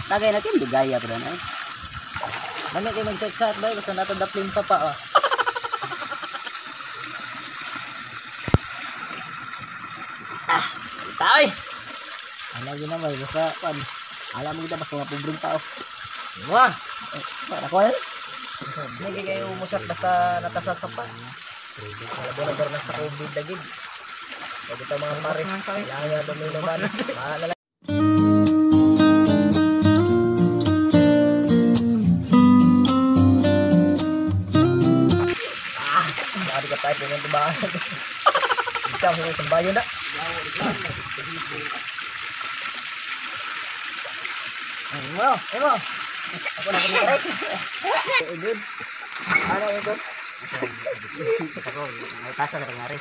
Tagay na kim gaya pa na. Lami kay mag-chat-chat bay basta nato daplin sa pa. Ah, taoy. Alam gyud na bay basta pan. Alam mo kita basta mga pobreng tao. Wah, para ko. Lagi kayo umusap basta natasasapa. Wala ba na sa COVID lagi. Pag ito mga pare, kailangan dumiluman. Mahala. Ah, baka di ka tayo ng tubahan. Ikaw, sa bayo na. Emo, emo. Ako na kami. Good. Ano ito? Ako, may pasa na rin.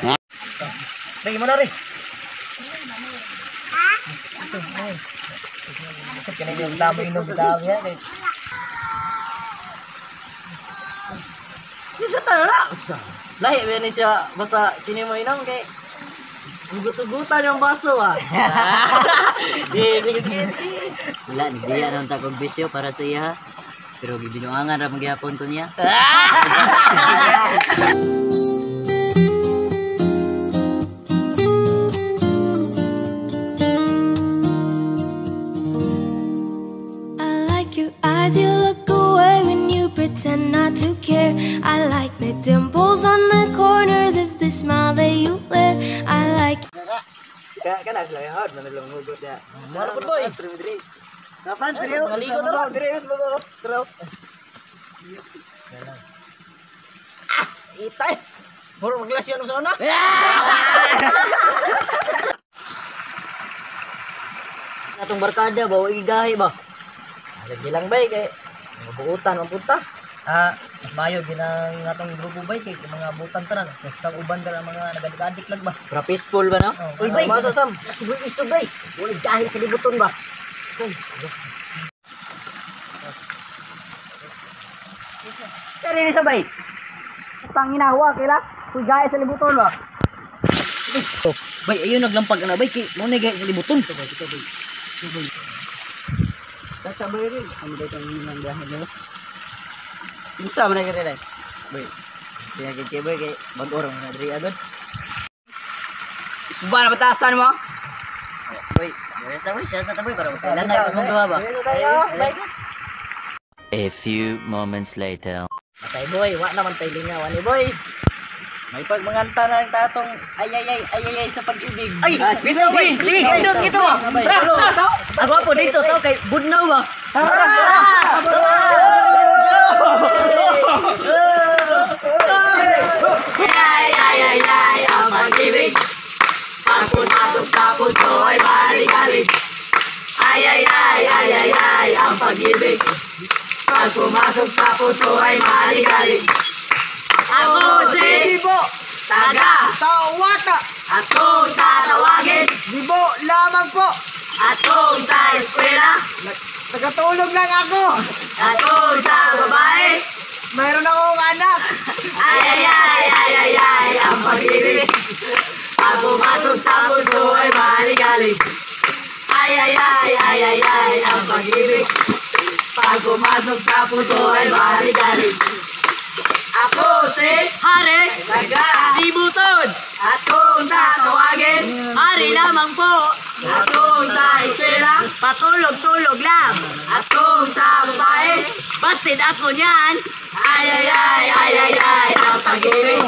Ha? Bigyan mo na rin. Kaya yung dami inom dami yan. Isa tayo na. Lahi ba ni siya basta kini mo inom kay ugot-ugutan yung baso ah. Sige. Wala, nagdiya naman ta kog bisyo para sa iya. Pero gibinuangan ra magyapon to niya. I like your eyes, you look away when you pretend not to care. I like the dimples on the corners of the smile that you wear. I like Kana sila hod man lang hugot ya. Ano po boy? Kapan serius? Maligo na ron. Serius ba? Tro. Ah, itay. Muro maglasyon sa una. Atong barkada ba wa igahi ba? Lagi lang bay kay mabuutan man punta. Ah, mas mayo ginang atong grupo bay kay mga butan tanan. Kaysa sa uban dara mga nagadik-adik lag ba. Para peaceful ba no? Oh, Uy bay, masa sam. Siguro iso bay. Wa gahi sa libuton ba. Kani ni sabay. Tangina wa kila. Uy gahi sa libuton ba. Bay ayo naglampag ana bay kay mo na gahi sa libuton. Bay. Basta bay rin. Ano ba itong nang biyahe nila? Isa man na kay Bay. Siya kay boy kay bag-o ra man diri agad. Isuba na batasan mo. Boy, sa boy, siya sa taboy para kailan na itong duha ba? A few moments later. Matay boy, wa naman tay lingaw ani boy. May pagmanganta na lang tatong ay ay ay ay ay, ay sa pag-ibig. Ay, bitaw boy. Sige, pindot ito ba? Ako po dito to kay budnaw ba? Ay ay ay ay ang pag-ibig. Pag pumasok sa puso ay balik-balik. Ay ay ay ay ay ay ang pag-ibig. Pag pumasok sa puso ay balik-balik. Ako si Bibo Taga Tawata. At kung tatawagin Bibo lamang po. At kung sa eskwela Nagatulog lang ako. At kung sa babae Mayroon akong anak. Ay ay ay ay ay ay ang pag-ibig. Pag pumasok sa puso ay balik-balik. Ay ay ay ay ay ay ang pag-ibig. Pag pumasok sa puso ay balik-balik. Ako si Hare Taga Libuton. At kung tatawagin Hari lamang po. At kung sa eskwela Patulog-tulog lang. At kung sa babae Busted ako niyan. Ay ay ay ay ay ay ang pag-ibig.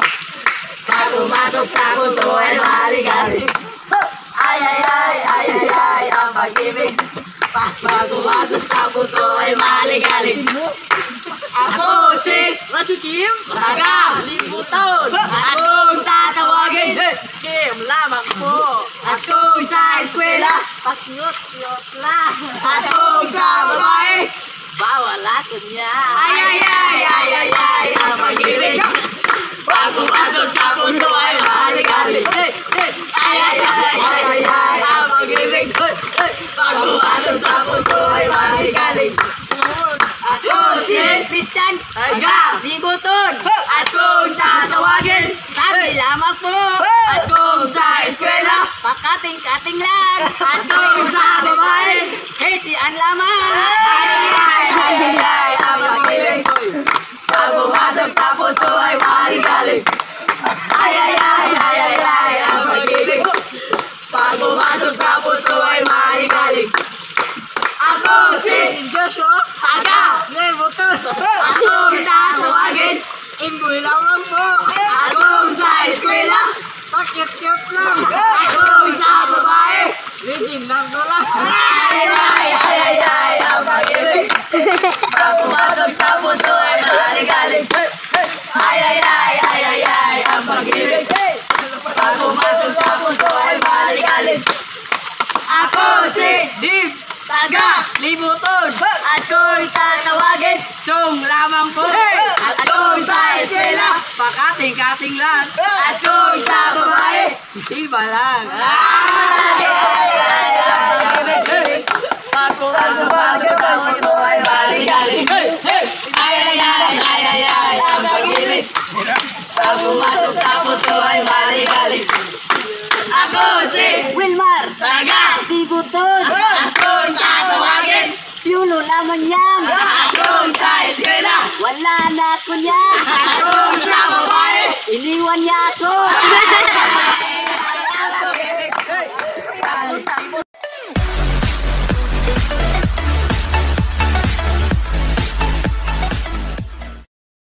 Pag pumasok sa puso ay balik-balik. Ay ay ay ay ay ay ang pag-ibig. Pag pumasok sa puso ay balik-balik. Ako si Rachu Kim. Taga Libuton. At kung tatawagin Kim lamang po. At kung sa eskwela Pakyot-kyot lang. At kung sa babae Bawal ako niya. Ay ay ay ay ay ay ang pag-ibig. Pag pumasok sa puso ay balik-balik. Ay ay ay ay ay ay ang pag-ibig. Pag pumasok sa puso ay balik-balik. Ako si Christian Taga Libuton. At kung tatawagin Sabi lamang po. At kung sa eskwela Pakating-kating lang. At kung sa babae Sisian lamang. Ay, ay, ay, ay, ay, ang pag-ibig. Pag pumasok sa puso ay maligalig. Ay, ay, ay, ay, ay, ay, ang pag-ibig. Pag pumasok sa puso ay maligalig. Ako si Joshua! Taga! Libuton! Akong tatawagin! Imboy lamang po! Akong sa eskwela! Pakit-cute lang! Akong sa babae! Legend lang ko lang! Ay, ay, ay, ay, ay, ang pag-ibig! Pag pumasok sa puso ay maligalig! Ay, ay, ay, ay, ay, ay, ang pag-ibig! Pag pumasok sa puso ay maligalig! Ako si Dib! Taga! Libuton! At kung tatawagin! Chong lamang po! At kung sa eskwela! Pakating-kating lang! At kung sa babae! Sisiba lang! Ay, ay, ay, ay, ay, Pag pumasok sa puso ay maligalig. Ay, ay, ay, ay, ay, ay, ang pag-ibig. Pag pumasok sa puso ay maligalig. Ako si Wilmar! Taga! Libuton! At kung tatawagin, Yulo lamang yan! at kung sa eskwela, Wala na ako niyan! at kung sa babae, Iniwan niya ako! ay,